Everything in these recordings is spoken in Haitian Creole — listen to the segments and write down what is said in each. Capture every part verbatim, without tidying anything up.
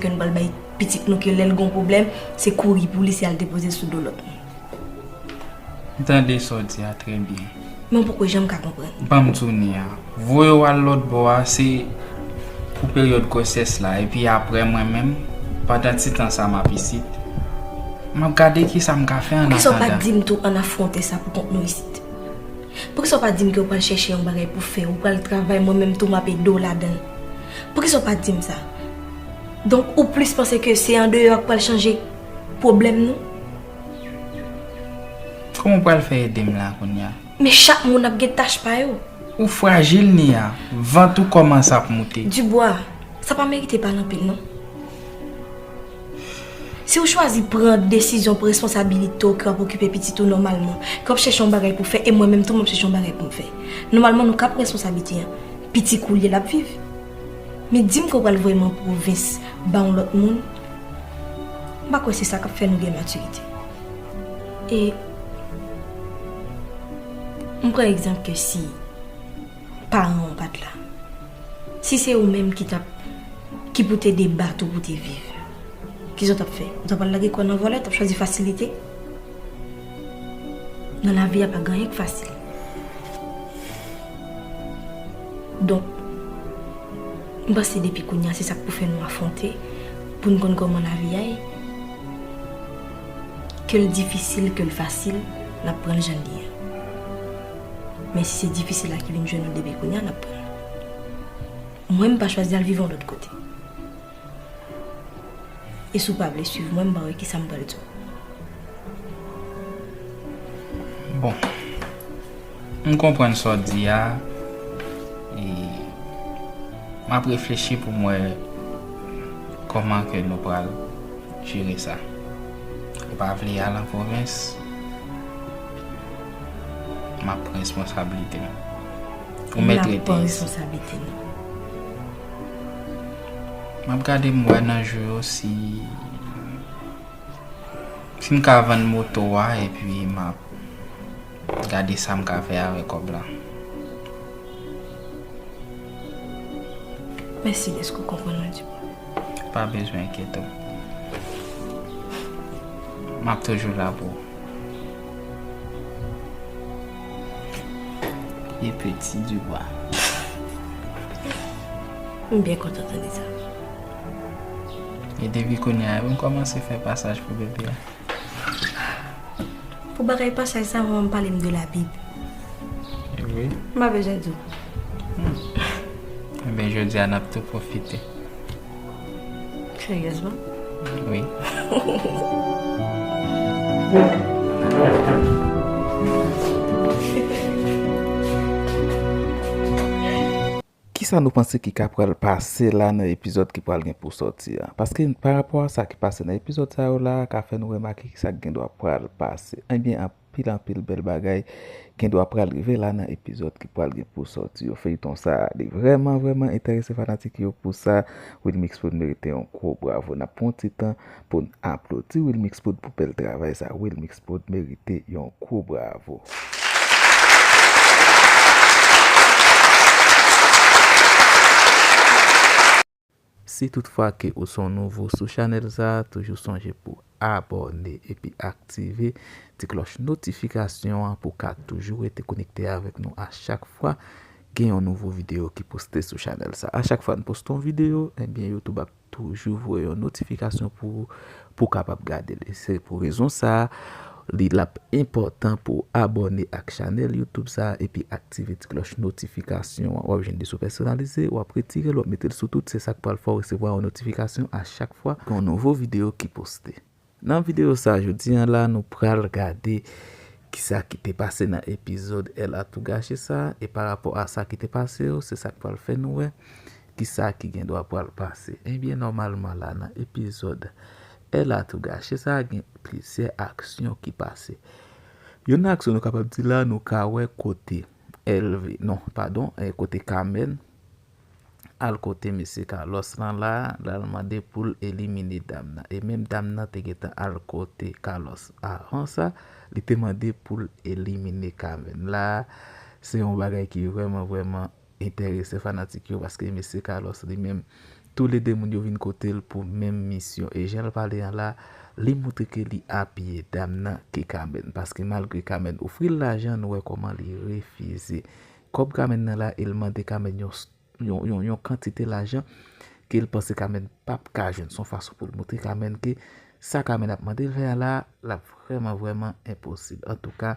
ke n pral bay pitit nou, ke lè l gen yon pwoblèm, se kouri pou li, se al depoze l sou do lòt moun. M tande sa w di a trè byen. Men w poko janm ka konprann. Ban m di w, Nia, voye w al lòt bò a, se pou peryòd gwosès la, epi apre mwen menm, pandan ti tan sa m ap isit, m ap gade kisa m ka fè an atandan. Poukisa w pa di m tou ann afwonte sa pou kont nou isit? Poukisa w pa di m ke w pral chèche yon bagay pou fè, ou pral travay, mwen menm tou m ap ede w ladan l? Poukisa w pa di m sa? Donk, ou plis panse ke se andeyò a k pral chanje pwoblèm nou? Kòman w pral fè ede m la kounye a? Men chak moun ap gen tach pa yo. Ou frajil, Nia. Vant ou kòmanse ap moute. Dibwa, sa pa merite pale anpil, non. Si w chwazi pran desizyon pou responsabilite w, ke w ap okipe pitit ou nòmalman, ke w ap chèche yon bagay pou fè, e mwen menm tou, m ap chèche yon bagay pou m fè. Nòmalman, nou ka pran responsabilite a. Pitit ou li l ap viv. Men di m ke w pral voye m an pwovens, ba yon lòt moun, m pa kwè se sa k ap fè nou gen matirite. E m pran egzanp ke si paran w pa t la, si se ou menm ki t ap, ki pou te debat ou pou te viv, kisa w t ap fè? Ou t ap al lage kò w nan vòlè, w t ap chwazi fasilite? Nan lavi a pa gen anyen k fasil. Donk, m panse depi kounye a, se sa k pou fè nou afwonte, pou n konn kòman lavi a ye. Ke l difisil, ke l fasil, n ap pran l jan l ye a. Men si se difisil la ki vin jwenn nou depi kounye a, n ap pran l. Mwen, m pa chwazi al viv yon lòt kote. E si w pa vle swiv mwen, m pa wè kisa m pral di w. Bon, m konprann sa w di a, e m ap reflechi pou m wè kòman ke nou pral jere sa. Ou pa vle al an pwovens, m ap pran responsablite m. Ou mèt rete isi. N ap pran responsablite nou. M ap gade m wè nan jou yo si, si m ka vann moto a, epi m ap gade sa m ka fè avèk kòb la. Mèsi dèske w konprann mwen, Dibwa. Pa bezwen enkyete w. M ap toujou la pou ou. E piti Dibwa. M byen kontan tande sa. E depi kounye a, m kòmanse fè pasaj pou bebe a. Pou bagay pasaj sa, manman m pale m de Labib. E vre? M pa bezwen di w. Hmm. Enben, jodi a, n ap tou pwofite. Seryezman? Wi. Kisa nou panse ki ka pral pase la nan epizòd ki pral gen pou sòti a? Paske pa rapò a sa ki pase nan epizòd sa yo la, ka fè nou remake kisa ki gen dwa pral pase. Ebyen, anpil, anpil bèl bagay gen dwa pral rive la nan epizòd ki pral gen pou sòti yo. Feyton sa, li vrèman, vrèman enterese fanatik yo. Pou sa, Wilmix Prod merite yon gwo bravo. N ap pran yon ti tan pou n aplodi Wilmix Prod pou bèl travay sa. Wilmix Prod merite yon gwo bravo. Si toutfwa ke ou se yon nouvo sou chanèl sa, toujou sonje pou abòne epi aktive ti klòch notifikasyon an pou w ka toujou rete konekte avèk nou a chak fwa gen yon nouvo videyo ki poste sou chanèl sa. A chak fwa n poste yon videyo, ebyen, YouTube ap toujou voye yon notifikasyon pou ou, pou w kapab gade l. E se pou rezon sa a, li l ap enpòtan pou w abòne ak chanèl YouTube sa a epi aktive ti klòch notifikasyon an. W ap jwenn li sou pèsonalize, w ap retire l, w ap mete l sou tout. Se sa k pral fè w resevwa yon notifikasyon a chak fwa gen yon nouvo videyo ki poste. Nan videyo sa a, jodi a la, nou pral gade kisa ki te pase nan epizòd Elle a tout gâché sa a, e pa rapò a sa ki te pase yo, se sa k pral fè nou wè kisa ki gen dwa pral pase. Ebyen, nòmalman la, nan epizòd Elle a tout gâché sa a, gen plizyè aksyon ki pase. Youn nan aksyon nou kapab di la, nou ka wè kote Elvi, non, padon, eh, kote Kamèn al kote mesye Carlos lan la, l al mande pou l elimine dam nan. E menm dam nan te gentan al kote Carlos avan sa, li te mande pou l elimine Kamèn. La, se yon bagay ki vrèman, vrèman enterese fanatik yo, paske mesye Carlos li menm, Toulede moun yo vin kote l pou menm misyon. E jan l pale an la, li moutre ke li apiye dam nan ke Carmen. Paske malgre Carmen ofri l lajan, nou wè kòman li refize kòb Carmen nan la, e l mande Carmen yon, yon, yon, yon kantite lajan ke l panse Carmen p ap ka jwenn. Se yon fason pou l moutre Carmen ke sa Carmen ap mande l fè a la, l ap vrèman, vrèman enposib. Antouka,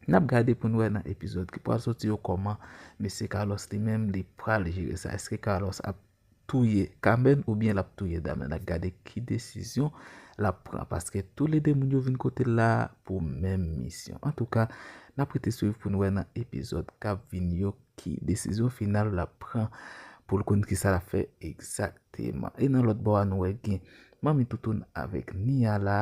n ap gade pou n wè nan epizòd ki pral soti yo kòman mesye Carlos li menm li pral jere sa. Èske Carlos ap touye Carmen oubyen l ap touye dam nan? N ap gade ki desizyon l ap pran, paske toulede moun yo vin kote l la pou menm misyon. Antouka, n ap rete swiv pou n wè nan epizòd k ap vin yo ki desizyon final l ap pran pou l konn kisa l ap fè egzakteman. E nan lòt bò a, nou wè gen Manmi Toutoun avèk Nia la.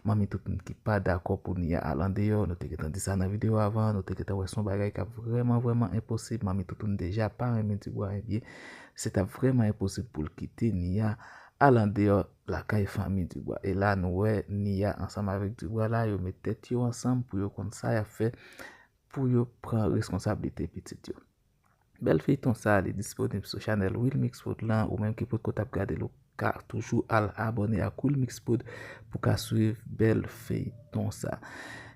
Manmi Toutoun ki pa dakò pou Nia al andeyò. Nou te gentan di sa nan videyo avan. Nou te gentan wè se yon bagay k ap vrèman, vrèman enposib. Manmi Toutoun deja pa renmen Dibwa, ebyen, se t ap vrèman enposib pou l kite Nia al andeyò lakay fanmi Dibwa. E la, nou wè Nia ansanm avèk Dibwa la, yo met tèt yo ansanm pou yo konn sa y ap fè, pou yo pran reskonsablite pitit yo. Bèl feyton sa, li disponib sou chanèl Wilmix Prod lan. Ou menm ki potko t ap gade l, ou ka toujou al abòne ak Wilmix Prod pou ka swiv bèl feyton sa.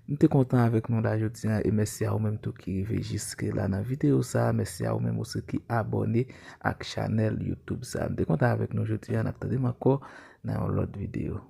M te kontan avèk nou la jodi a, e mèsi a ou menm tou ki rive jiske la nan videyo sa. Mèsi a ou menm osi ki abòne ak chanèl YouTube sa. M te kontan avèk nou jodi a, n ap tande m ankò nan yon lòt videyo.